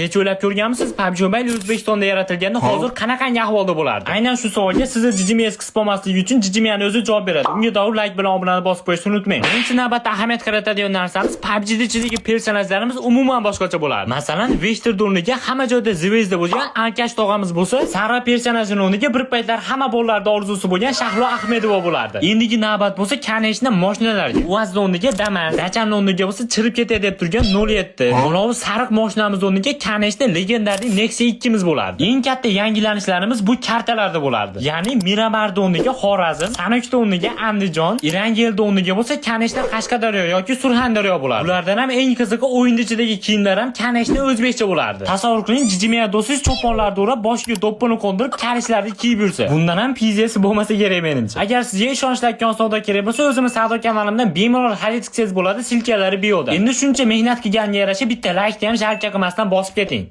Hech o'ylab ko'rganmisiz, PUBG Mobile O'zbekistonda yaratilganda hozir qanaqangi ahvolda bo'lardi? Aynan shu savolga sizni jijimiz qisib olmasligi uchun Jijimiyani o'zi javob beradi. Unga doir layk bilan obunani bosib qo'yishni unutmang. Birinchi navbatda ahamiyat qaratadigan narsamiz, PUBG ichidagi personajlarimiz umuman boshqacha bo'ladi. Masalan, Vector o'rniga hamma joyda звезда bo'lgan Ankash tog'amiz bo'lsa, Sara personajini o'rniga bir paytlar hamma bolalarda orzusi bo'lgan Shahlo Ahmedova bo'lardi. Endigi navbat bo'lsa, конечно, mashinalarga. UAZ o'rniga Damas, Dachan o'rniga bo'lsa chirib ketay deb turgan 07. Malovi sariq mashinamiz o'rniga, конечно, легендарный Nexia 2 imiz bo'lardi. Eng katta yangilanishlarimiz bu kartalarda bo'lardi. Ya'ni Miramarda o'rniga Xorazm, Sanokda o'rniga Andijon, Irangelda o'rniga bo'lsa, конечно, Qashqadaryo yoki Surxondaryo bo'lardi. Ulardan ham eng qizig'i, o'yin ichidagi kiyimlar ham, конечно, o'zbekcha bo'lardi. Tasavvur qiling, Jijimiya do'stingiz cho'ponlarni o'rab, boshiga do'ppini qo'ndirib, kalishlarni kiyib yursa. Bundan ham пиздец i bo'lmasa kerak menimcha. Agar sizga ishonchli akkaunt savdo kerak bo'lsa, o'zimni savdo kanalimdan bemalol xarid qilsangiz bo'ladi, ссылка lari bioda. Endi shuncha mehnat qilganga yarasha bitta laykni ham жалко qilmasdan bosib keting.